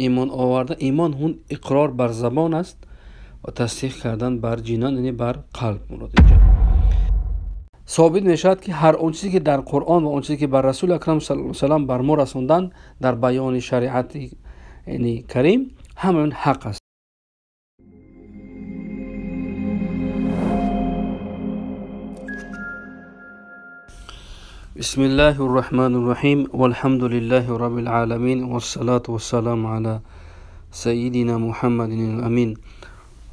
имон овардан, имон ҳун иқрор бар забон аст ва тасдиқ кардан бар ҷинон, яъне бар қалб. Мурод инҷо собит мешавад ки ҳар он чизе ки дар Қуръон ва он чизе ки бар Расули Акрам саллаллоҳу алайҳи васаллам бар мо расонданд дар баёни шариати яъне карим, ҳамаи он ҳақ аст. بسم الله الرحمن الرحيم والحمد لله رب العالمين والصلاة والسلام على سيدنا محمد الأمين.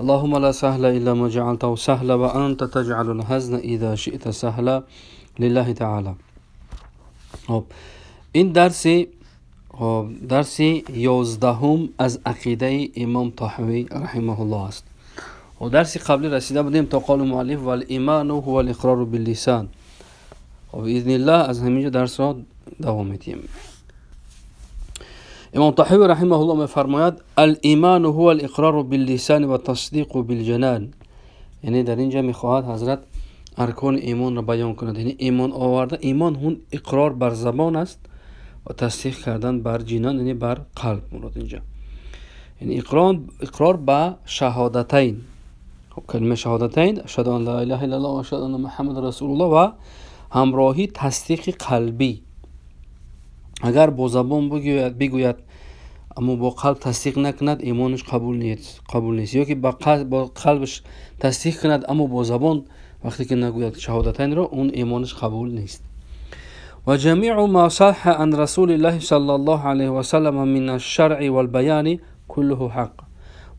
اللهم لا سهل إلا ما جعلته سهلا وأنت تجعل الحزن إذا شئت سهلا لله تعالى. این درسی 11 از عقیده امام طحاوی رحمه الله است. و درسی قبلی رسیده بودیم تا قول مؤلف والایمان هو الاقرار باللسان. و باذن الله از همینجا درس را دوام میدیم. امام طحاوی رحمه الله میفرماید الایمان هو الاقرار باللسان و تصدیق بالجنان. یعنی در اینجا میخواهد حضرت ارکان ایمان را بیان کند. یعنی ایمان آورده، ایمان هون اقرار بر زبان است و تصدیق کردن بر جنان، یعنی بر قلب. مراد اینجا یعنی اقرار به شهادتین، کلمه شهادتین، اشهد ان لا اله الا الله و اشهد ان محمد رسول الله، و همراهی تصدیق قلبی. اگر با زبان بگوید اما با قلب تصدیق نکند ایمانش قبول نیست، یا که با قلبش تصدیق کند اما با زبان وقتی که نگوید شهادتین را، اون ایمانش قبول نیست. و جمیع ما صح عن رسول الله صلی الله علیه و سلم من الشرع والبیان كله حق.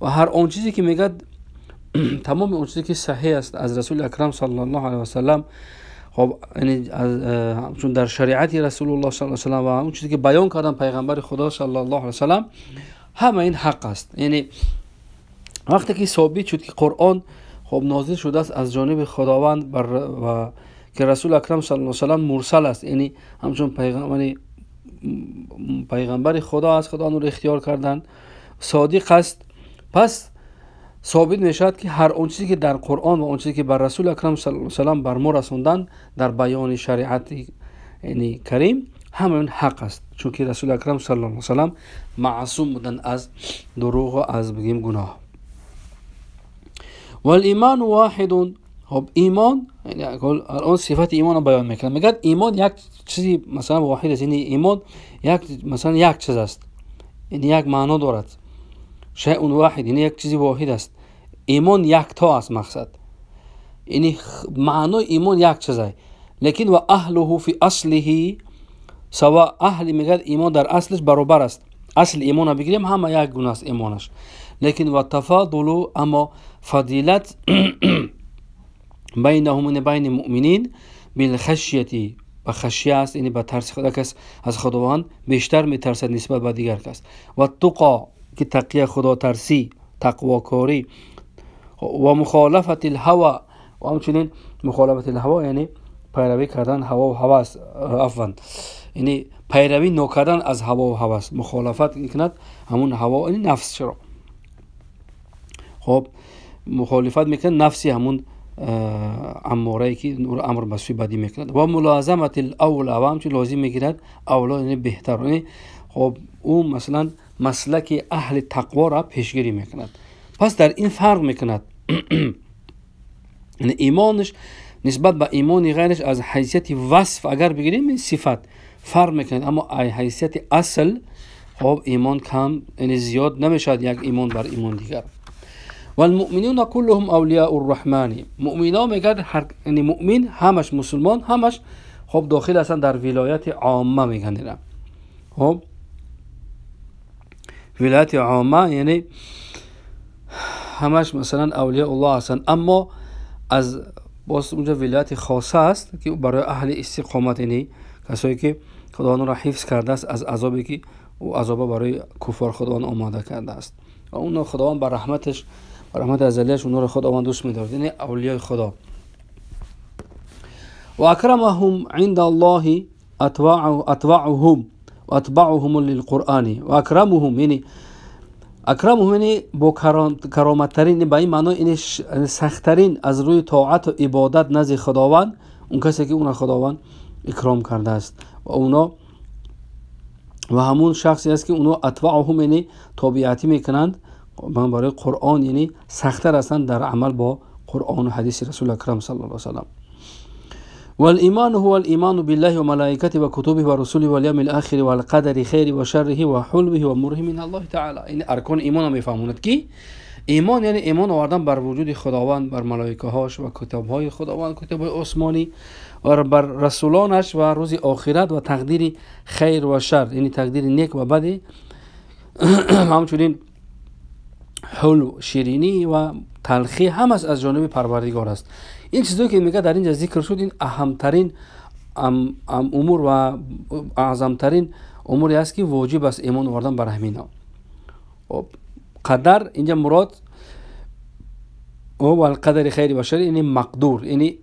و هر آن چیزی که میگد، تمام اون چیزی که صحیح است از رسول اکرم صلی الله علیه و سلم، خب یعنی چون در شریعت رسول الله صلی الله علیه و سلم و اون چیزی که بیان کردن پیغمبر خدا صلی الله علیه و سلم، همه این حق است. یعنی وقتی که ثابت شد که قرآن خب نازل شده است از جانب خداوند بر و که رسول اکرم صلی الله علیه و سلم مرسل است، یعنی همچون پیغمبر خدا است، خدا آن را اختیار کردن، صادق است، پس ثابت میشود که هر آن چیزی که در قرآن و آن چیزی که بر رسول اکرم صلی الله علیه و سلم بر ما رسوندن در بیان شریعت یعنی کریم، همه اون حق است. چون که رسول اکرم صلی الله علیه و سلم معصوم بودن از دروغ و از بگیم گناه. والایمان واحد. خب ایمان یعنی الان صفت ایمان رو بیان میکنه. میگه ایمان یک چیزی مثلا واحد است، یعنی ایمان یک مثلا یک چیز است، یعنی یک معنا دارد، شیء واحد، یعنی یک چیزی واحد است. ایمان یک تا است مقصد، یعنی معنای ایمان یک چیز است. لیکن و اهله فی اصله سوا. اهل میگه ایمان در اصلش برابر است، اصل ایمان رو بگیریم همه یک گونه است ایمانش. لیکن و تفاضل، اما فضیلت بینهم، بین مؤمنین بالخشیتی، به خشیه است، یعنی به ترس خدا، کس از خداوند بیشتر میترسد نسبت به دیگر کس. و تقا که تقیه، خدا ترسی، تقواکاری، و مخالفت الهوا، و همچنین مخالفت الهوا یعنی پیروی کردن هوا و هوس، عفوا یعنی پیروی نکردن از هوا و هوس، مخالفت میکند همون هوا، یعنی نفس. چرا خب مخالفت میکند نفسی همون اماره که امر به سوی بدی میکند. و ملازمت الاولا، و همچنین لازم میگیرد اولا یعنی بهتر، یعنی خب او مثلا مسلک اهل تقوا را پیشگیری میکند. پس در این فرق میکند، یعنی ایمانش نسبت به ایمان غیرش از حیثیت وصف اگر بگیریم این صفت فرق میکند، اما حیثیت اصل خب ایمان کم یعنی زیاد نمیشد یک ایمان بر ایمان دیگر. والمؤمنون كلهم اولیاء الرحمن. مؤمنا میگه هر یعنی مؤمن همش مسلمان همش خب داخل هستن در ولایت عامه میگن. خب ولایت عامه یعنی همش مثلا اولیاء الله هستن، اما از باز اونجا ولایت خاصه است که برای اهل استقامت، یعنی کسایی که خداوند را حفظ کرده است از عذابی که او عذاب برای کفار خداوند آماده کرده است، و اون خداوند بر رحمتش، بر رحمت ازلیش اونها را خداوند دوست می‌دارد، یعنی اولیاء خدا. و اکرمهم عند الله اتباعهم و اتباعهم للقرآن. و اکرمهم یعنی اکرمهم یعنی با کرامت‌ترین، به این معنا یعنی سخت‌ترین از روی طاعت و عبادت نزد خداوند اون کسی که اون خداوند اکرام کرده است و اونا و همون شخصی است که اونها اتباعهم، یعنی تابعیتی میکنند برای قرآن، یعنی سخت‌تر هستند در عمل با قرآن و حدیث رسول اکرم صلی الله علیه و سلم. والایمان هو الایمان بالله وملائکته وکتبه ورسله والیوم الاخر والقدر خیره وشره وحلوه ومره من الله تعالی. این ارکان ایمان را میفهموند که ایمان یعنی ایمان آوردن بر وجود خداوند، بر ملائکه هاش و کتاب های خداوند، کتاب های آسمانی، و بر رسولانش و روز آخرت و تقدیر خیر و شر، یعنی تقدیر نیک و بد، همچنین حلو شیرینی و تلخی هم از جانب پروردگار است. این چیزایی که میگه در اینجا ذکر شد، این اهمترین امور و اعظمترین اموری است که واجب است ایمان آوردن بر همینا. قدر اینجا مراد او القدر خیر و شر، یعنی مقدور، یعنی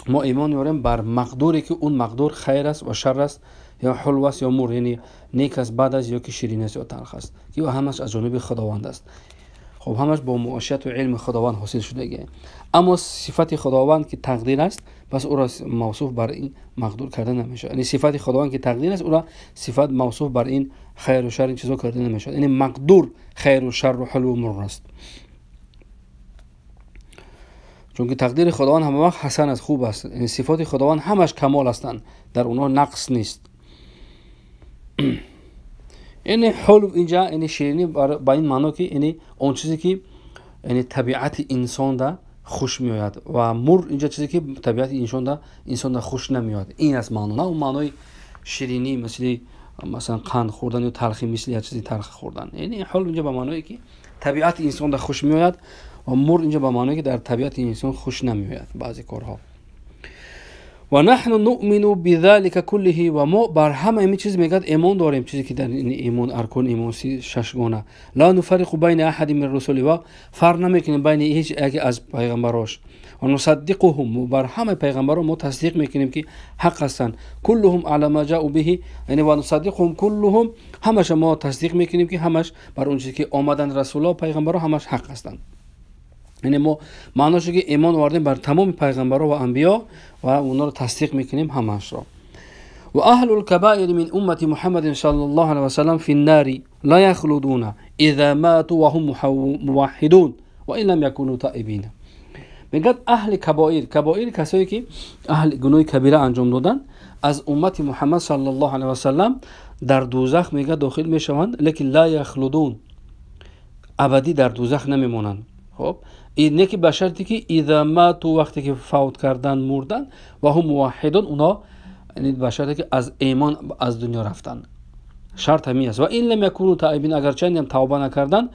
ما ایمان میاریم بر مقدوری که اون مقدور خیر است و شر است، یا حلو است یا مر، یعنی نیک است بد است یا که شیرین است یا تلخ است، که همش از جانب خداوند است. خب همش با معاشرت و علم خداوند حاصل شده. اما صفت خداوند که تقدیر است، پس او را موصوف بر این مقدور کرده نمیشه. یعنی صفت خداوند که تقدیر است، او را صفت موصوف بر این خیر و شر این چیزا کرده نمیشه. یعنی مقدور خیر و شر و حلو و مر است، چون که تقدیر خداوند همه وقت حسن است، خوب است. یعنی صفات خداوند همش کمال هستند، در اونها نقص نیست. یعنی حلو اینجا یعنی شیرینی با این معنا که یعنی اون چیزی که یعنی طبیعت انسان ده خوش میآید، و مر اینجا چیزی که طبیعت انسان ده خوش نمیآید. این است معنا، نه اون معنای شیرینی مثل مثلا قند خوردن یا تلخی مثل یه چیزی تلخ خوردن. یعنی حلو اینجا به معنایی که طبیعت انسان ده خوش میآید، و مر اینجا به معنایی که در طبیعت انسان خوش نمیآید بعضی کارها. و نحن نؤمن بذلك كله، و ما بر همه این چیز میگد ایمان داریم، چیزی که در این ایمان ارکان ایمان ششگانه. لا نفرق بین احد من رسول، و فرق نمیکنیم بین هیچ یکی از پیغمبراش. و نصدقهم، و بر همه پیغمبران ما تصدیق میکنیم که حق هستند. كلهم على ما جاءوا به، یعنی و نصدقهم كلهم، همش ما تصدیق میکنیم که همش بر اون چیزی که آمدن رسولا پیغمبرا همش حق هستند. یعنی ما معناش که ایمان آوردیم بر تمام پیغمبرا و انبیا و اونا رو تصدیق میکنیم همش را. و اهل الكبائر من امه محمد صلی الله علیه و سلم فی النار لا یخلدون اذا ماتوا وهم موحدون و ان لم یکونوا تائبین. میگه اهل کبائر، کبائر کسایی که اهل گناه کبیره انجام دادن از امت محمد صلی الله علیه و سلم در دوزخ میگه داخل میشوند، لیکن لا یخلدون، ابدی در دوزخ نمیمونند. خب اینه که به شرطی که اذا ماتوا، وقتی که فوت کردن مردن، و هم موحدون، اونا یعنی به شرطی که از ایمان از دنیا رفتن، شرط همین است. و این لم یکونوا تائبین، اگر چند هم توبه نکردن،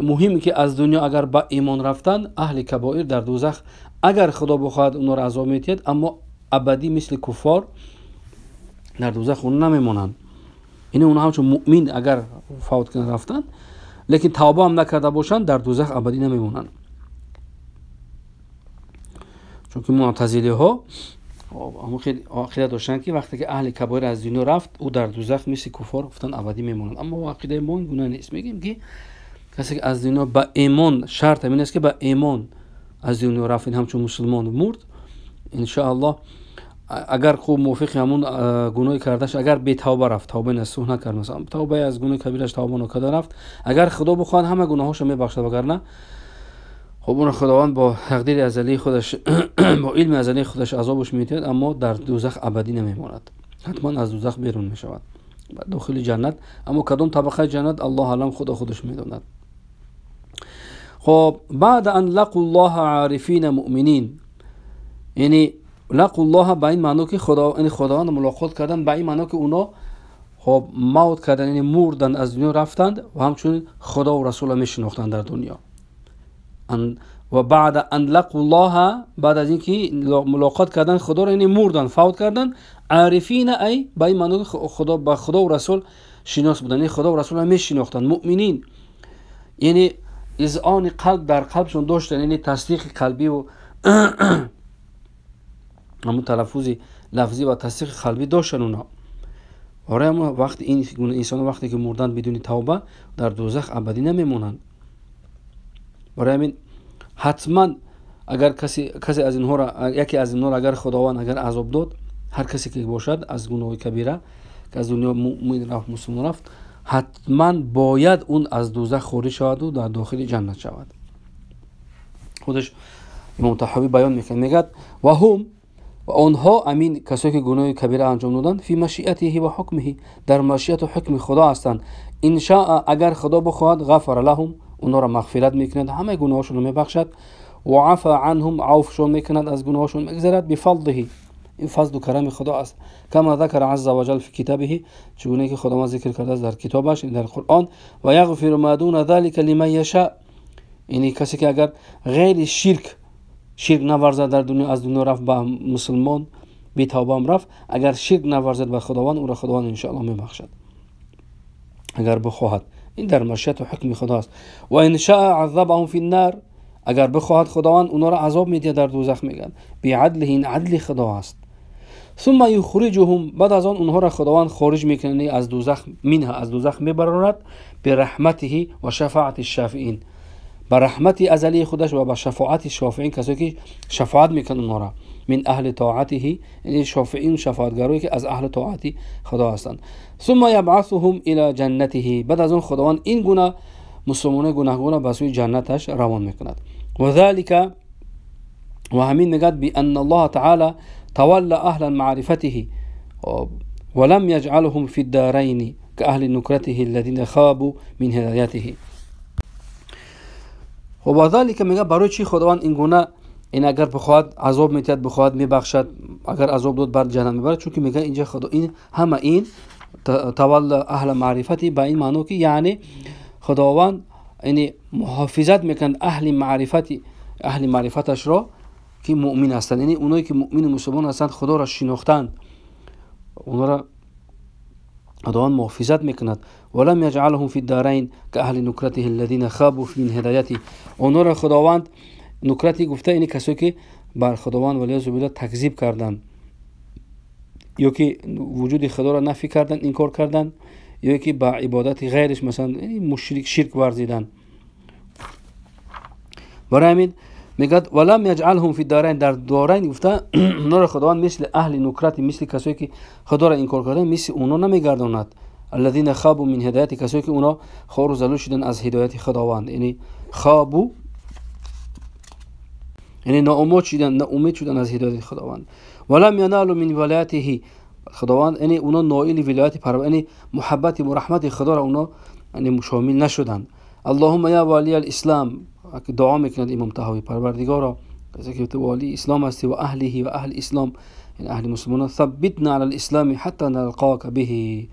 مهم که از دنیا اگر با ایمان رفتن، اهل کبائر در دوزخ اگر خدا بخواهد اونا را عذاب میدهد، اما ابدی مثل کفار در دوزخ اون نمیمونند. یعنی اونا همچون مؤمن اگر فوت کردن رفتن، لیکن توبه هم نکرده باشند، در دوزخ ابدی نمیمونند. چون که معتزله ها عقیده داشتن که وقتی که اهل کبایر از دنیا رفت، او در دوزخ مثل کفار گفتن ابدی میمونند. اما عقیده ما این گونه نیست. میگیم که کسی که از دنیا با ایمان، شرط این است که با ایمان از دنیا رفت، این همچون مسلمان مرد، ان شاء الله اگر خوب موافق همون گناه کردش، اگر بی توبه رفت، توبه نصوح نکرد، مثلا توبه از گناه کبیرش توبه نکرده رفت، اگر خدا بخواد همه گناهاشو میبخشد، وگرنه خب اون خداوند با تقدیر ازلی خودش با علم ازلی خودش عذابش میدهد، اما در دوزخ ابدی نمیماند، حتما از دوزخ بیرون میشود داخل جنت. اما کدام طبقه جنت الله علم، خدا خودش میداند. خب بعد ان لقوا الله عارفین مؤمنین، یعنی لقوا الله به این معنا که خدا، یعنی خداوند ملاقات کردن، به این معنا که اونا خب موت کردن، یعنی مردن از دنیا رفتند و همچنین خدا و رسول میشناختند در دنیا. و بعد ان لقوا الله، بعد از اینکه ملاقات کردن خدا را، یعنی مردن فوت کردن، عارفین ای به این معنا که خدا با خدا و رسول شناس بودن، یعنی خدا و رسول را میشناختند. مؤمنین یعنی اذعان قلب در قلبشون داشتن، یعنی تصدیق قلبی و همون تلفظ لفظی و تصدیق قلبی داشتن اونا. آره، اما وقتی این گونه انسان وقتی که مردن بدون توبه در دوزخ ابدی نمیمونند. برای همین حتما اگر کسی از اینها را، یکی از اینها را اگر خداوند اگر عذاب داد، هر کسی که باشد از گناه کبیره، ки аз дунё муъмин рафт, мусулмон рафт, ҳатман бояд он аз дӯзах хориҷ шаваду дар дохили ҷаннат шавад. Худаш имом Таҳавӣ баён мекунад, мегӯяд: ва ҳум, ва онҳо, амин касое ки гуноҳи кабира анҷом доданд, фи машиатиҳи ва ҳукмиҳи, дар машиату ҳукми Худо ҳастанд. Ин шаа, агар Худо бихоҳад, ғафара лаҳум, онҳоро мағфират мекунад, ҳамаи гуноҳошонро мебахшад, ва афа анҳум, авфшон мекунад, аз гуноҳошон мегзарад, бифалдиҳи, ин фазлу карами Худо аст. Кама закара азза ва ҷал фи китобиҳи, чигуне ки Худованд зикр кардааст дар китобаш, дар Қуръон, ва яғфиру ма дуна залика лиман яша, яъне касе ки агар ғайри ширк, ширк наварзад дар дунё, аз дунё рафт ба мусулмон, бетавбаам рафт, агар ширк наварзад ба Худованд, ӯро Худованд иншоаллоҳ мебахшад, агар бихоҳад. Ин дар машиату ҳукми Худо аст. Ва ин шаа азабаҳум фи ннар, агар бихоҳад Худованд онҳоро азоб медиҳад дар дӯзах, мегӯяд биадлиҳи, ин адли Худо аст. Сумма юхриҷуҳум, баъд аз он онҳоро Худованд хориҷ мекунад аз дӯзах, минҳа, аз дӯзах мебарорад, бираҳматиҳи ва шафаати шафиин, ба раҳмати азалии худаш ва ба шафоати шофиин, касое ки шафоат мекунанд онҳоро, мин аҳли тоатиҳи, яъне шофиин, шафоатгарое ки аз аҳли тоати Худо ҳастанд. Сумма ябъасуҳум ила ҷаннатиҳи, баъд аз он Худованд ин гуна мусулмонои гунаҳгорро ба сӯи ҷаннаташ равон мекунад. Ва залика, ва ҳамин мегӯяд, бианна Аллоҳа таъала тавалла аҳла маърифатиҳи ва лам яҷъалҳум фи ддарайни каҳли нукратиҳи аллазина хабу мин ҳидоятиҳи. Хоб, ва залика мегӯяд, барои чӣ Худованд ин гуна, ин агар бихоҳад азоб метиҳад, бихоҳад мебахшад, агар азоб дод бар ҷаннат мебарад, чунки мегӯяд инҷа Худо ин ҳама ин тавалла аҳла маърифати, ба ин маъно ки яъне Худованд яъне муҳофизат мекунад аҳли маърифати, аҳли маърифаташро ки муъмин ҳастанд, яъне оное ки муъмину мусулмон ҳастанд, Худоро шинохтанд, онҳоро Худованд муҳофизат мекунад. Валам яҷъалҳум фи ддарайн каҳли нукратиҳи аллазина хабу мин ҳидоятиҳ, онҳоро Худованд нукрати гуфта, яъне касое ки бар Худованд валиязу биллоҳ такзиб карданд, ё ки вуҷуди Худоро нафӣ карданд, инкор карданд, ё ки ба ибодати ғайриш, масалан мушрик, ширк варзиданд. Барои ҳамин мегӯяд валам яҷъалҳум фи ддарайн, дар дорайн гуфта онҳоро Худованд мисли аҳли нукрати, мисли касое ки Худоро инкор карданд, мисли онҳо намегардонад. Аллазина хабу мин ҳидояти, касое ки онҳо хору залул шуданд аз ҳидояти Худованд, яъне хабу, яъне ноумед шуданд, ноумед шуданд аз ҳидояти Худованд. Валам яналу мин валоятиҳи, Худованд яъне онҳо ноили вилояти парвар, яъне муҳаббати ва раҳмати Худоро онҳо яъне шомил нашуданд. Аллоҳумма я валия алислам, дуо мекунад имом Таҳавӣ, Парвардигоро, касе ки ту валии ислом ҳастӣ, ва аҳлиҳи ва аҳли ислом, яъне аҳли мусулмонон, саббитна ала алислами ҳатта налқока биҳи,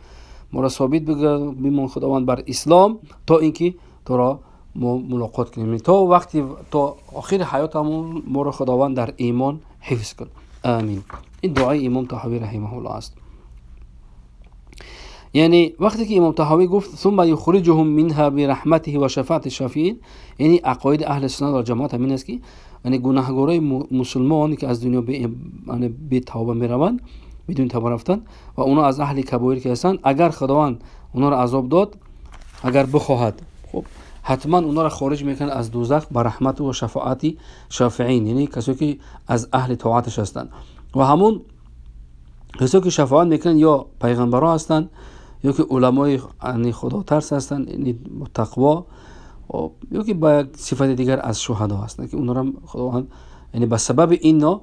моро собит бимон Худованд бар ислом то инки туро мо мулоқот кунем, то вақти то охири ҳаётамон моро Худованд дар имон ҳифз кун. Амин. Ин дуои имом Таҳавӣ раҳимаҳуллоҳ аст. Яъне вақте ки имом Таҳавӣ гуфт сумма юхриҷуҳум минҳа бираҳматиҳи ва шафаати шафиин, яъне ақоиди аҳли суннат ва ҷамоат ҳамин аст ки яъне гунаҳгорои мусулмон ки аз дунё бетавба мераванд, бидуни тавба рафтан, ва онҳо аз аҳли кабоир ки ҳастанд, агар Худованд онҳоро азоб дод, агар бихоҳад, хуб ҳатман онҳоро хориҷ мекунад аз дӯзах ба раҳмату ва шафоати шафиин, яъне касое ки аз аҳли тоаташ ҳастанд. Ва ҳамон касое ки шафоат мекунанд ё пайғамбарҳо ҳастанд, ё ки уламои худотарс ҳастанд, яъне тақво, ё ки ба як сифати дигар аз шуҳадо ҳастанд, ки онҳоро Худованд яъне ба сабаби инно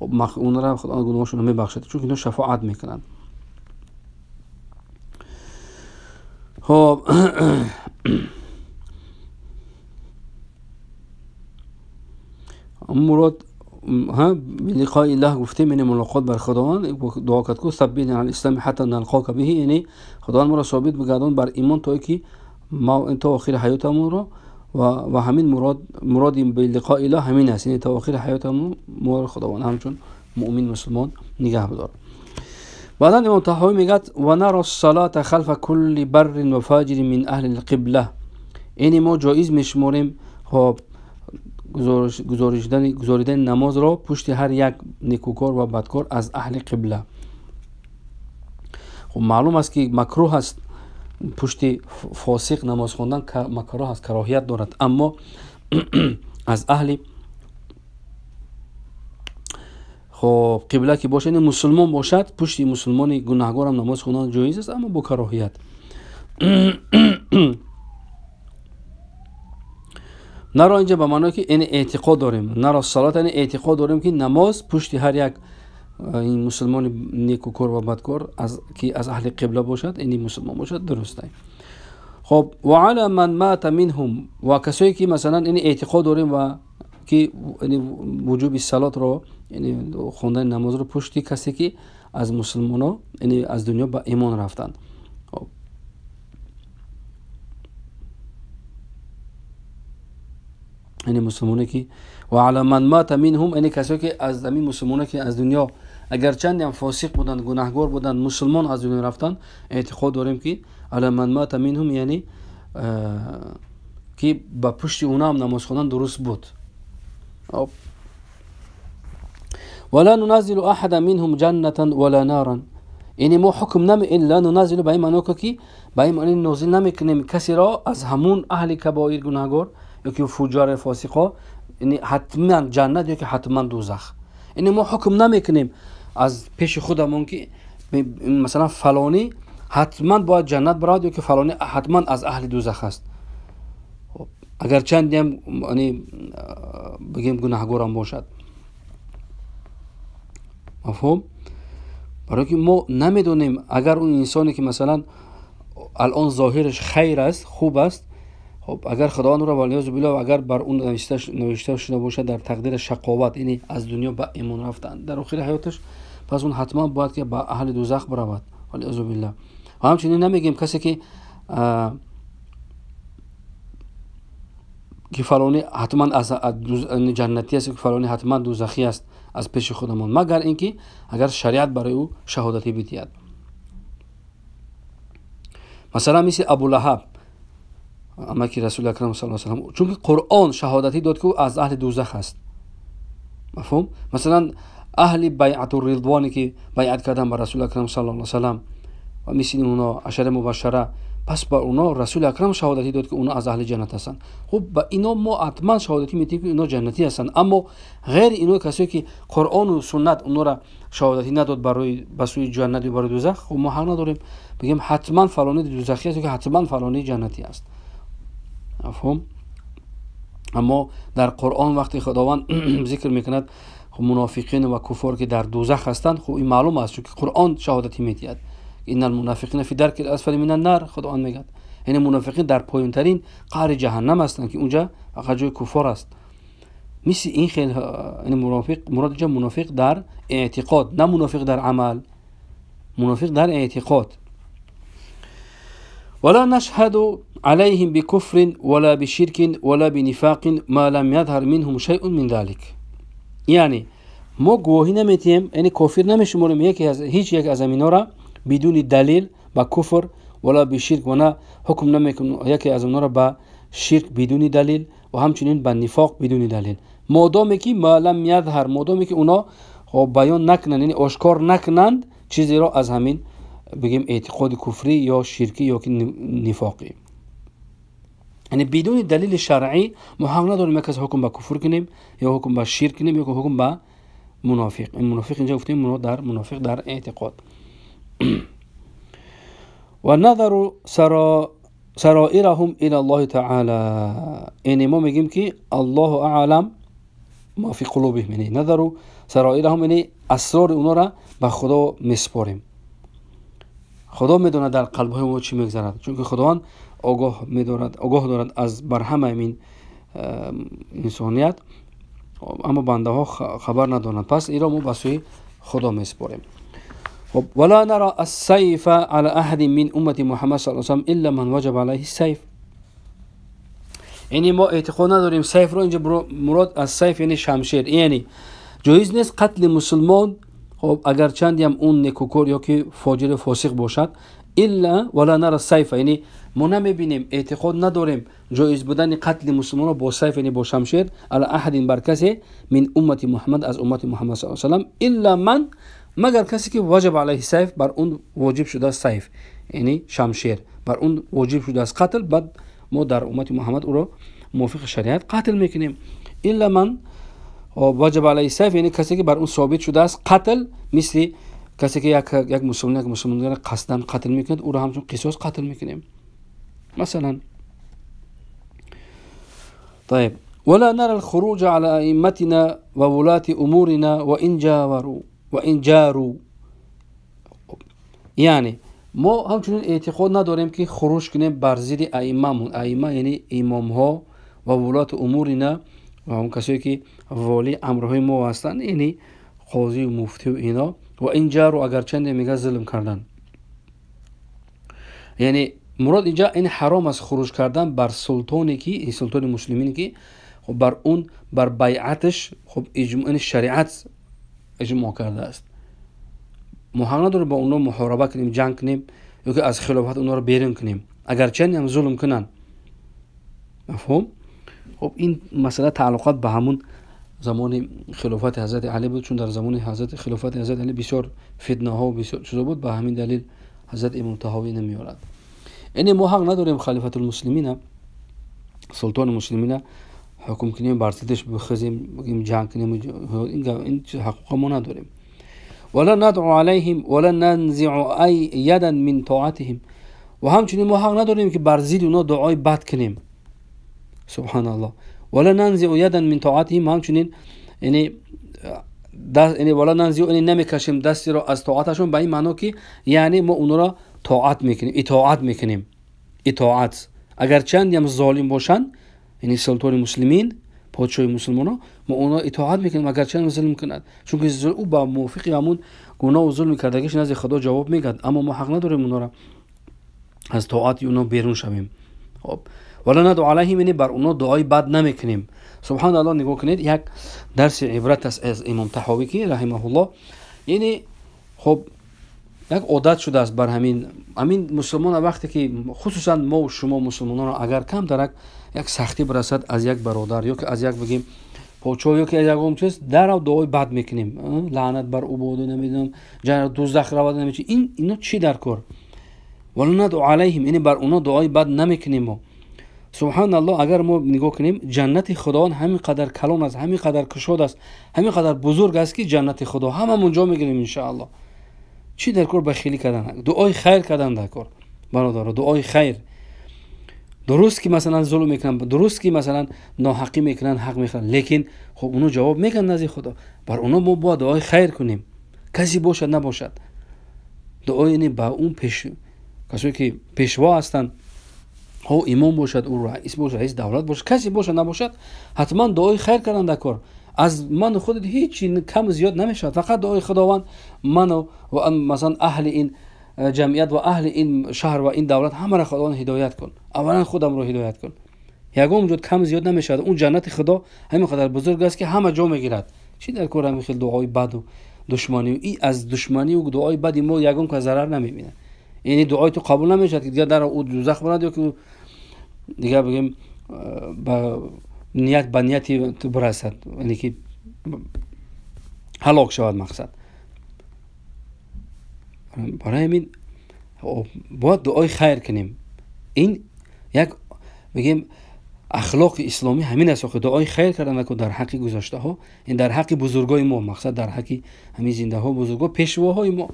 онҳоро Худованд гуноҳошонро мебахшад, чунки инҳо шафоат мекунанд. Хоб, мурод билиқои Аллоҳ гуфтем, яъне мулоқот бар Худованд. Дуо кард ку саббитна ала ислами ҳатта налқока биҳи, яъне Худованд моро собит бигардон бар имон то ки то охири ҳаётамонро, ва ҳамин муроди билиқои Аллоҳ ҳамин аст, яъне то охири ҳаётамон моро Худованд ҳамчун муъмин мусулмон нигаҳ бидор. Баъдан имом Таҳавӣ мегӯяд ва нара ссалата халфа кулли баррин ва фаҷирин мин аҳли лқибла, яъне мо ҷоиз мешуморем хоб гузоридани намозро пушти ҳар як некукор ва бадкор аз аҳли қибла. Хуб, маълум аст ки макрӯҳ аст пушти фосиқ намоз хондан, макрӯҳ аст, кароҳият дорад, аммо аз аҳли Хоб қибла ки бошад, яъне мусулмон бошад, пушти мусулмони гунаҳгорам намоз хондан ҷоиз аст, аммо бо кароҳият. Наро инҷа ба маъное ки яъне эътиқод дорем, наро салот яъне эътиқод дорем ки намоз пушти ҳар як мусулмони некукор ва бадкор ки аз аҳли қибла бошад, яъне мусулмон бошад, дуруст аст. Хоб ва ала ман мата минҳум, ва касое ки масалан яъне эътиқод дорем ва ки яъне вуҷуби салотро, яъне хондани намозро пушти касе ки аз мусулмоно, яъне аз дунё ба имон рафтанд. Хоб яъне мусулмоне ки ва ала ман мата минҳум, яъне касое ки аз ҳамин мусулмоне ки аз дунё агарчанде ҳам фосиқ буданд, гунаҳгор буданд, мусулмон аз дунё рафтанд, эътиқод дорем ки ала ман мата минҳум, яъне ки ба пушти онҳо ҳам намоз хондан дуруст буд. ولا ننزل احدا منهم جنة ولا نارا، یعنی ما حکم نمی لا ننزل به این معنا که به این معنی نازل نمیکنیم کسی را از همون اهل کبایر گناهگار یا که فجار فاسقا، یعنی حتما جنت یا که حتما دوزخ. یعنی ما حکم نمیکنیم از پیش خودمون که مثلا فلانی حتما باید جنت براد یا که فلانی حتما از اهل دوزخ است، اگر چندی هم یعنی بگیم گناهگارم باشد. مفهوم؟ برای که ما نمیدونیم اگر اون انسانی که مثلا الان ظاهرش خیر است، خوب است، خب اگر خداوند او را والعیاذ بالله اگر بر اون نوشته شده باشد در تقدیر شقاوت، یعنی از دنیا به ایمان رفتن در آخر حیاتش، پس اون حتما باید که به اهل دوزخ برود والعیاذ بالله. و همچنین نمیگیم کسی که فلانی حتما از جنتی است، که فلانی حتما دوزخی است از پیش خودمان، مگر اینکه اگر شریعت برای او شهادتی بدهد. مثلا مثل ابو لهب اما که رسول اکرم صلی الله علیه و سلم، چون که قرآن شهادتی داد که او از اهل دوزخ است. مفهوم؟ مثلا اهل بیعت الرضوانی که بیعت کردن با رسول اکرم صلی الله علیه و سلم و مثل اونا عشره مبشره، پس با اونا رسول اکرم شهادتی داد که اونا از اهل جنت هستند. خب با اینا ما حتما شهادتی میدیم که اینا جنتی هستند، اما غیر اینا کسایی که قرآن و سنت اونا را شهادتی نداد برای به سوی جنت و برای دوزخ، خب ما حق نداریم بگیم حتما فلانی دوزخی است که حتما فلانی جنتی است. مفهوم؟ اما در قرآن وقتی خداوند ذکر میکند خب منافقین و کفار که در دوزخ هستند، خب این معلوم است چون که قرآن شهادتی میدهد. ان المنافقین فی درک الاسفل من النار، خداوند میگه یعنی منافقین در پایین ترین قعر جهنم هستند که اونجا فقط جای کفار است. مثل این خیلی یعنی منافق، مراد اینجا منافق در اعتقاد، نه منافق در عمل، منافق در اعتقاد. ولا نشهد عليهم بكفر ولا بشرك ولا بنفاق ما لم يظهر منهم شيء من ذلك. یعنی ما گواهی نمیتیم، یعنی کافر نمیشماریم یکی از هیچ یک از اینا را بدون دلیل با کفر ولا بشرک، و نه حکم نمیکنیم یکی از اونا را به شرک بدون دلیل و همچنین به نفاق بدون دلیل، مادامی که ما لم یظهر، مادامی که اونا بیان نکنند، یعنی آشکار نکنند چیزی را از همین بگیم اعتقاد کفری یا شرکی یا که نفاقی. یعنی بدون دلیل شرعی ما حق نداریم یک از حکم به کفر کنیم یا حکم به شرک کنیم یا حکم به منافق. این منافق اینجا گفتیم در منافق در اعتقاد. و نظر سرائرهم الى الله تعالی، یعنی ما میگیم که الله اعلم ما فی قلوبهم، یعنی نظر سرائرهم یعنی اسرار اونا را به خدا میسپاریم. خدا میداند در قلب های ما چی میگذرد، چون که خداوند آگاه میدارد، آگاه دارد از بر همه این انسانیت، اما بنده ها خبر ندارند. پس این را ما به سوی خدا میسپاریم. ولا نرى السيف على أحد من أمة محمد صلى الله عليه وسلم إلا من وجب عليه السيف. یعنی ما اعتقاد نداریم سیف رو، اینجا مراد از سیف یعنی شمشیر، یعنی جایز نیست قتل مسلمان، خب اگر چندی هم اون نیکوکار یا که فاجر فاسق باشد، الا ولا نرى السيف، یعنی ما نمیبینیم، اعتقاد نداریم جایز بودن قتل مسلمان رو با سیف یعنی با شمشیر علی احد بر کسی من امت محمد از امت محمد صلی الله علیه و سلم الا من، مگر کسی که واجب علیه سیف، بر اون واجب شده سیف یعنی شمشیر، بر اون واجب شده از قتل، بعد ما در امت محمد او را موافق شریعت قتل میکنیم. الا من وجب علیه السیف یعنی کسی که بر اون ثابت شده است قتل، مثل کسی که یک مسلمان را قصداً قتل میکند او را همچون قصاص قتل میکنیم مثلا. طيب ولا نرى الخروج على أئمتنا وولاة أمورنا وإن جاروا. یعنی ما همچنین اعتقاد نداریم که خروج کنیم بر ضد ائمه‌مون. ائمه یعنی امام ها و ولات امورنا و اون کسایی که والی امرهای ما هستند، یعنی قاضی و مفتی و اینا. و این جارو اگرچند میگه ظلم کردن، یعنی مراد اینجا این حرام است خروج کردن بر سلطانی که این سلطان مسلمین که خب بر اون بر بیعتش خب اجماع شریعت اجماع کرده است. ما حق نداریم با اونا محاربه کنیم، جنگ کنیم یا که از خلافت اونا رو بیرون کنیم اگرچند هم ظلم کنن. مفهوم؟ خب این مسئله تعلقات به همون زمان خلافت حضرت علی بود، چون در زمان حضرت خلافت حضرت علی بسیار فتنه ها و بسیار چیزا بود، به همین دلیل حضرت امام طحاوی نمیارد. یعنی ما حق نداریم خلیفت المسلمین سلطان مسلمین حکم کنیم بر ضدش بخزیم بگیم جنگ کنیم، این حقوق ما نداریم. ولا ندعو علیهم ولا ننزع ای یدا من طاعتهم. و همچنین ما حق نداریم که بر ضد اونا دعای بد کنیم. سبحان الله. ولا ننزع یدا من طاعتهم، همچنین یعنی یعنی ولا ننزع یعنی نمیکشیم دستی را از طاعتشون، به این معنا که یعنی ما اونا را طاعت میکنیم، اطاعت میکنیم. اطاعت اگر چند هم ظالم باشن، یعنی سلطان مسلمین پادشاه مسلمان ها، ما اونا اطاعت میکنیم اگر چند ظلم کند، چون که او با موافق همون گناه و ظلم کردگیش نزد خدا جواب میگد، اما ما حق نداریم اونا را از طاعت اونا بیرون شویم. خب ولا ندعو علیهم یعنی بر اونا دعای بد نمیکنیم. سبحان الله. نگاه کنید یک درس عبرت است از امام طحاوی که رحمه الله، یعنی خب یک عادت شده است بر همین مسلمان وقتی که خصوصا ما و شما مسلمانان را اگر کم درک یک سختی برسد از یک برادر یا که از یک بگیم پاچا یا که از یک چیز در دعای بد میکنیم، لعنت بر او بود نمیدونم جنت دوزخ رود نمیچی، این اینا چی در کار؟ ولا ندعو علیهم یعنی بر اونا دعای بد نمیکنیم ما. سبحان الله. اگر ما نگاه کنیم جنت خداوند همین قدر کلان است، همین قدر کشاد است، همین قدر بزرگ است که جنت خدا هممون جا میگیریم ان شاء الله. چی در کار بخیلی کردن؟ دعای خیر کردن در کار برادر، دعای خیر. درست که مثلا ظلم میکنن، درست که مثلا ناحقی میکنن، حق میخورن، لیکن خب اونو جواب میکنن نزد خدا. بر اونو ما باید دعای خیر کنیم، کسی باشد نباشد. دعای یعنی با اون پیش کسایی که پیشوا هستند، او امام باشد، او رئیس باشد، رئیس دولت باشد، کسی باشد نباشد، حتما دعای خیر کردن در کار. از من خودت هیچی کم زیاد نمیشد، فقط دعای خداوند منو و مثلا اهل این جمعیت و اهل این شهر و این دولت همه را خداوند هدایت کن، اولا خودم رو هدایت کن. یگام وجود کم زیاد نمیشد. اون جنت خدا همین قدر بزرگ است که همه جا میگیرد. چی در کار همین خیلی دعای بد و دشمنی و ای از دشمنی و دعای بد ما یگام که ضرر نمیبینه، یعنی دعای تو قبول نمیشد که دیگه در او دوزخ برد یا که دیگه بگیم با نیت با نیتی تو برسد، یعنی که هلاک شود مقصد. برای همین باید دعای خیر کنیم. این یک بگیم اخلاق اسلامی همین است که دعای خیر کردن که در حق گذشته ها، این در حق بزرگای ما، مقصد در حق همین زنده ها، بزرگا، پیشواهای ما.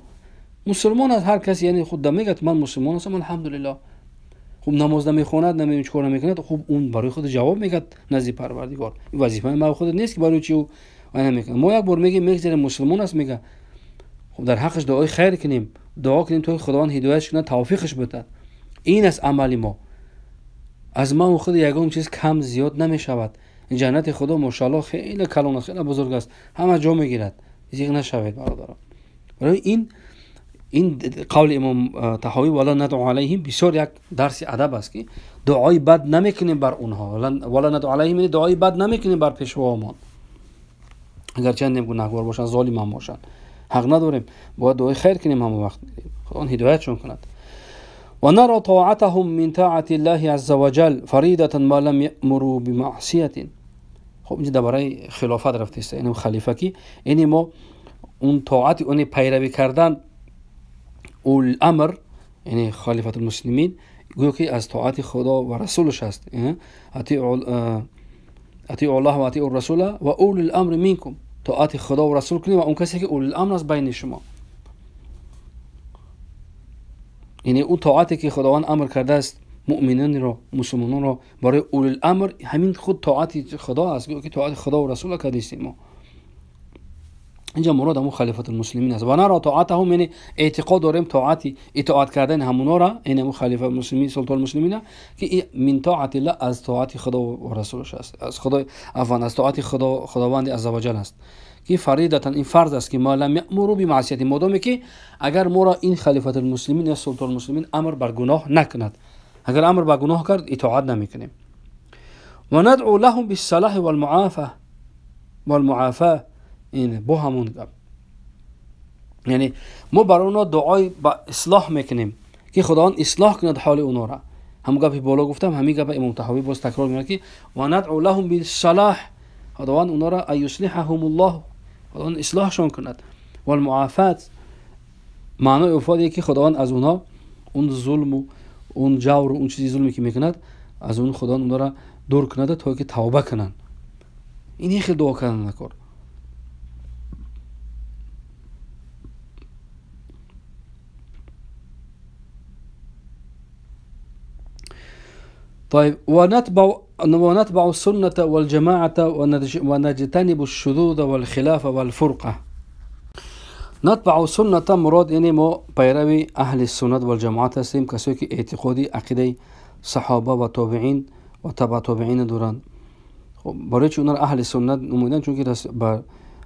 مسلمان از هر کسی یعنی خود میگه من مسلمان هستم الحمدلله، خب نماز نمیخواند، نمیدونم چیکار نمیکند، خب اون برای خود جواب میگه نزد پروردگار. این وظیفه ما خود نیست که برای چی او نمیکنه. ما یک بار میگیم میگذره مسلمان است، میگه خب در حقش دعای خیر کنیم، دعا کنیم تا خداوند هدایتش کنه، توفیقش بده. این است عمل ما. از ما و خود یگان چیز کم زیاد نمیشود. جنت خدا ماشاءالله خیلی کلان است، خیلی بزرگ است، همه جا میگیرد. زیغ نشوید برادران. برای این قول امام طحاوی ولا ندعو علیهم بسیار یک درس ادب است که دعای بد نمیکنیم بر اونها. ولا ندعو علیهم یعنی دعای بد نمیکنیم بر پیشوامان، اگر چند گناهکار باشن، ظالم هم باشن، حق نداریم، باید دعای خیر کنیم همه وقت، خدا هدایتشون کند. و نرى طاعتهم من طاعة الله عز وجل فریضة ما لم یأمروا بمعصیة. خب اینجا درباره خلافت رفته است، یعنی خلیفه کی، یعنی ما اون طاعت، اون پیروی کردن اول امر، یعنی خلیفة المسلمین، گویا که از طاعت خدا و رسولش است. اطیعوا الله و اطیعوا الرسول و اولی الامر منکم، طاعت خدا و رسول کنید و اون کسی که اولی الامر است بین شما. یعنی اون طاعتی که خداوند امر کرده است مؤمنان را، مسلمانان را برای اولی الامر، همین خود طاعت خدا است که طاعت خدا و رسول کردیم ما. اینجا مراد همون خلیفة المسلمین است. و نرا طاعتهم، یعنی اعتقاد داریم طاعت اطاعت کردن همونا را، این همون خلیفه المسلمین سلطان المسلمین، که من طاعت الله، از طاعت خدا و رسولش است، از خدا عفوا از طاعت خدا خداوند عزوجل است که فریدتا این فرض است که ما لم یأمروا بمعصیت، مادامی که اگر ما را این خلیفة المسلمین یا سلطان المسلمین امر بر گناه نکند، اگر امر بر گناه کرد اطاعت نمیکنیم. و ندعو لهم بالصلاح والمعافاه والمعافاه، اینه با همون گپ، یعنی ما برای اونا دعای با اصلاح میکنیم که خداوند اصلاح کند حال اونا را. همون گپی بالا گفتم، همین گپ امام طحاوی باز تکرار میکنه که و ندعو لهم بالصلاح، خداوند اونا را ایصلحهم الله، خداوند اصلاحشون کند. والمعافات معنای افاده که خداوند از اونا اون ظلم و اون جور و اون چیزی ظلمی که میکند از اون خداوند اونا را دور کند تا که توبه کنند. این خیلی دعا کردن نکر. طيب ونتبع السنة والجماعة ونجتنب الشذوذ والخلاف والفرقة. نتبع السنة مراد یعنی ما پیروی اهل السنت والجماعت هستیم، کسایی که اعتقادی عقیده صحابه و تابعین و تبع تابعین دارند. خب برای چی اونا اهل سنت نمودن؟ چون که بر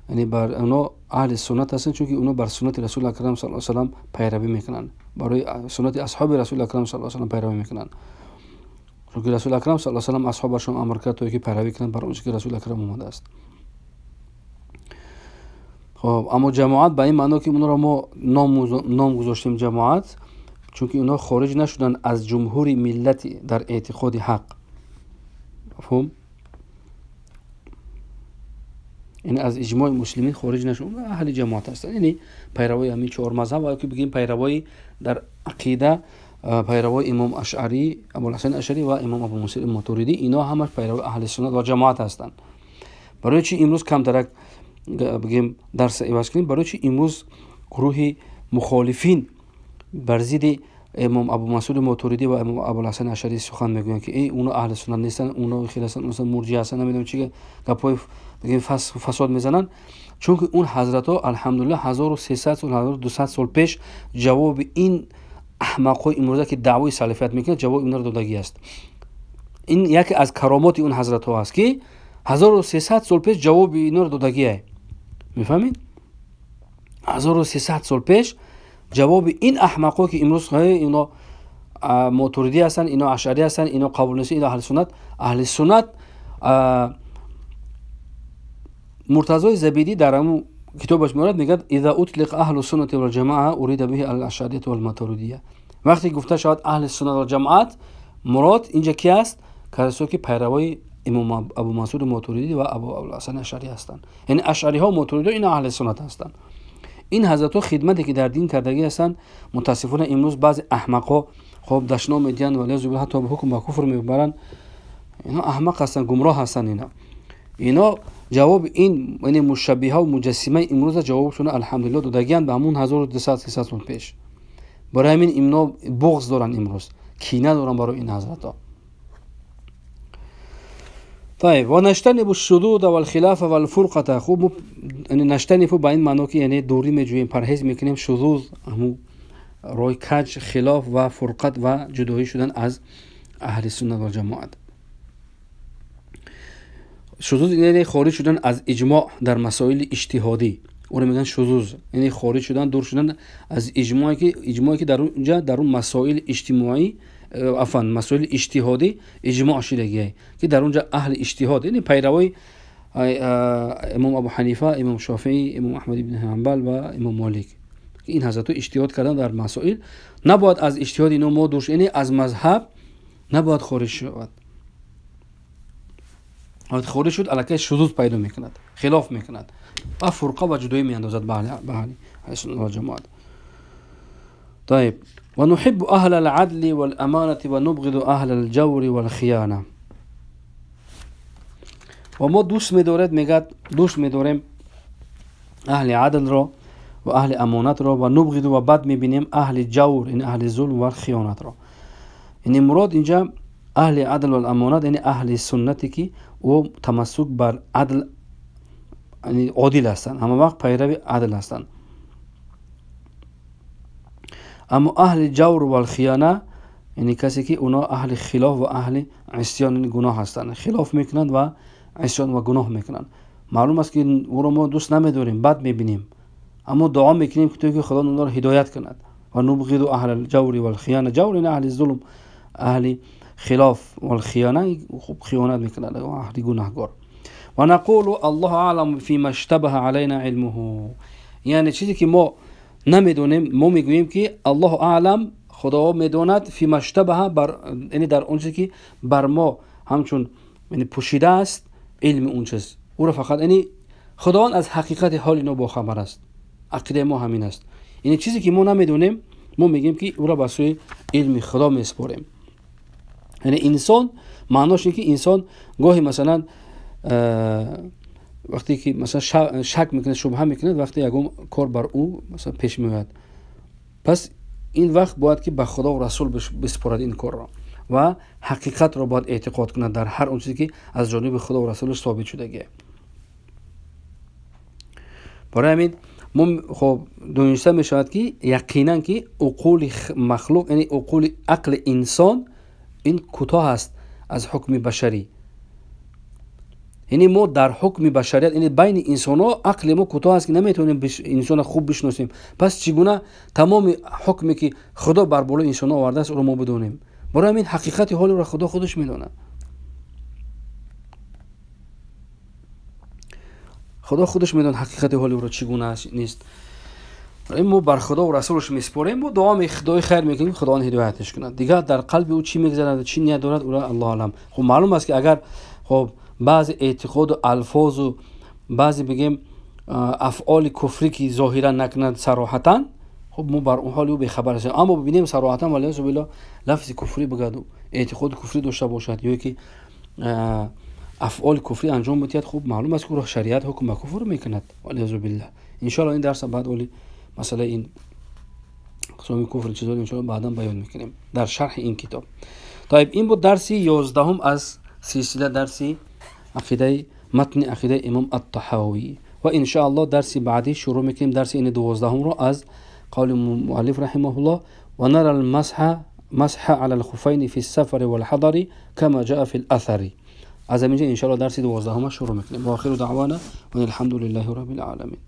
یعنی بر اونا اهل سنت هستن، چون که اونا بر سنت رسول اکرم صلی الله علیه و سلم پیروی میکنن، برای سنت اصحاب رسول اکرم صلی الله علیه و سلم پیروی میکنن. چون که رسول اکرم صلی الله علیه و سلم اصحابشون امر کرد تا که پیروی کنند بر اون که رسول اکرم اومده است. خب اما جماعت به این معنا که اونا را ما نام گذاشتیم جماعت، چون که اونا خارج نشدن از جمهور ملت در اعتقاد حق. مفهوم؟ یعنی از اجماع مسلمین خارج نشدن، اهل جماعت هستند، یعنی پیروی همین چهار مذهب و که بگیم پیروی در عقیده، پیروی امام اشعری، ابوالحسن اشعری و امام ابو منصور ماتوریدی، اینا همش پیرو اهل سنت و جماعت هستند. برای چی امروز کمترک بگیم درس عوض کنیم؟ برای چی امروز گروه مخالفین بر ضد امام ابو منصور ماتوریدی و امام ابوالحسن اشعری سخن میگویند که ای اونا اهل سنت نیستن، اونا خیلی هستن، اونا مرجئه هستن، نمیدونم چی گپای بگیم فساد میزنن؟ چون که اون حضرت ها الحمدلله 1300 سال 1200 سال پیش جواب این احمقای امروزه که دعوای سلفیت میکنه جواب اینا رو دادگی است. این یکی از کرامات اون حضرت ها است که 1300 سال پیش جواب اینا رو دادگیه. میفهمید؟ 1300 سال پیش جواب این احمقا که امروز اینا ماتوریدی هستن، اینا اشعری هستن، اینا قبول نیستن، اینا اهل سنت. اهل سنت مرتضی زبیدی در همون کتابش میاد میگه اذا اطلق اهل السنه والجماعه اريد به الاشعریه والماتوریدیه. وقتی گفته شود اهل سنت و جماعت، مراد اینجا کی است؟ کسایی که پیروای امام ابو منصور ماتوریدی و ابو الحسن اشعری هستند. یعنی اشعری ها و ماتوریدی اینا اهل سنت هستند. این حضرت ها خدمتی که در دین کردگی هستند، متاسفانه امروز بعضی احمقا خب دشنام میدین و لازم حتی به حکم و کفر میبرن. اینا احمق هستند، گمراه هستند. اینا جواب این یعنی مشبهه و مجسمه امروز جوابشون الحمدلله دادگیان به همون 1200 300 سال پیش. برای همین اینا بغض دارن امروز، کینه دارن برای این حضرت ها. طيب ونجتنب الشذوذ والخلاف والفرقة. خوب یعنی نجتنب با این معنا که یعنی دوری میجوییم، پرهیز میکنیم. شذوذ همون روی کج، خلاف و فرقت و جدایی شدن از اهل سنت و جماعت. شذوذ یعنی خارج شدن از اجماع در مسائل اجتهادی، او رو میگن شذوذ، یعنی خارج شدن، دور شدن از اجماعی که در اونجا در اون مسائل اجتماعی عفوا مسائل اجتهادی اجماع شدگیه که در اونجا اهل اجتهاد یعنی پیروای امام ابو حنیفه، امام شافعی، امام احمد بن حنبل و امام مالک، این حضرت اجتهاد کردن در مسائل، نباید از اجتهاد اینا ما دور، یعنی از مذهب نباید خارج شود. وقتی خارج شد الکی شذوذ پیدا میکند، خلاف میکند و فرقه و جدایی میاندازد به اهل سنت و جماعت. طيب ونحب أهل العدل والأمانة ونبغض أهل الجور والخيانة. Ва мо дӯст медоред, мегӯяд, дӯст медорем аҳли адлро ва аҳли амонатро ва нубғиду ва бад мебинем аҳли ҷавр, яъне аҳли зулм ва хиёнатро. Яъне мурод инҷа аҳли адл ва амонат, яъне аҳли суннате ки ӯ тамассук бар адл, яъне одил ҳастанд, ҳама вақт пайрави адл ҳастанд. Аммо аҳли ҷавр ва хиёна, яъне касе ки онҳо аҳли хилоф ва аҳли исён, яъне гуноҳ ҳастанд, хилоф мекунанд ва исён ва гуноҳ мекунанд. Маълум аст ки ӯро мо дӯст намедорем, бад мебинем, аммо дуо мекунем ки Худо онҳоро ҳидоят кунад. Ва нубғиду аҳли ҷаври вал хиёна, ҷавр яъне аҳли зулм, аҳли хилоф, вал хиёна хуб хиёнат мекунад, аҳли гунаҳгор. Ва нақулу аллоҳу аълам фима иштабаҳа алайна илмуҳу, яъне чизе ки мо намедонем, мо мегӯем ки аллоҳу аълам, Худо медонад, фима иштабаҳа, яъне дар он чизе ки бар мо ҳамчун яъне пӯшида аст илми он чиз, ӯро фақат яъне Худованд аз ҳақиқати ҳоли мо бохабар аст. Ақидаи мо ҳамин аст. Яъне чизе ки мо намедонем, мо мегӯем ки ӯро ба сӯи илми Худо месупорем. Яъне инсон, маънош ин ки инсон гоҳе масалан вақте ки масалан шак мекунад, шубҳа мекунад, вақте ягон кор бар ӯ масалан пеш меояд, пас ин вақт бояд ки ба Худо ва Расул бисупорад ин корро ва ҳақиқатро бояд эътиқод кунад дар ҳар он чизе ки аз ҷониби Худо ва Расулаш собит шудагие. Барои ҳамин мо хоб дониста мешавад ки яқинан ки уқули махлуқ, яъне уқули ақли инсон ин кӯтоҳ аст аз ҳукми башарӣ. Яъне мо дар ҳукми башарият, яъне байни инсонҳо ақли мо кӯтоҳ аст ки наметавонем инсонро хуб бишносем. Пас чӣ гуна тамоми ҳукме ки Худо бар болои инсонҳо овардааст ӯро мо бидонем? Барои ҳамин ҳақиқати ҳолро Худо худаш медонад. Худо худаш медонад ҳақиқати ҳоли ӯро чӣ гуна аст, нест. Мо бар Худо ва Расулаш месупорем, мо дуо дуои хайр мекунем, Худованд ҳидояташ кунад. Дигар дар қалби ӯ чӣ мегузарад ва чӣ ният дорад, ӯро Аллоҳ аълам. Хуб маълум аст ки агар хуб баъзе эътиқоду алфозу баъзе бигем афъоли куфрӣ ки зоҳиран накунад сароҳатан, хуб мо бар он ҳоли ӯ бехабар ҳастем. Аммо бибинем сароҳатан валиязу биллоҳ лафзи куфрӣ бигӯяд, эътиқоди куфрӣ дошта бошад ё ки афъоли куфрӣ анҷом бидиҳад, хуб маълум аст ки ӯро шариат ҳукм ба куфр мекунад, валиязу биллоҳ. Иншоаллоҳ ин дарса баъд оли масъалаи ин қисми куфр чизҳоро иншоаллоҳ баъдан баён мекунем дар шарҳи ин китоб. Тайиб, ин буд дарси 11 аз силсила дарси ақидаи матни ақидаи имом ат-Таҳавӣ. Ва иншоаллоҳ дарси баъдӣ шурӯъ мекунем дарси ин 12-ро аз қавли муаллиф раҳимаҳуллоҳ: ва нара ал-масҳа ала ал-хуфайни фи ас-сафари вал-ҳадари кама ҷаа фи ал-асари. Аз ҳамин ҷо иншоаллоҳ дарси 12-ро шурӯъ мекунем. Ва охиру даъвана ва алҳамдулиллаҳи роббил оламин.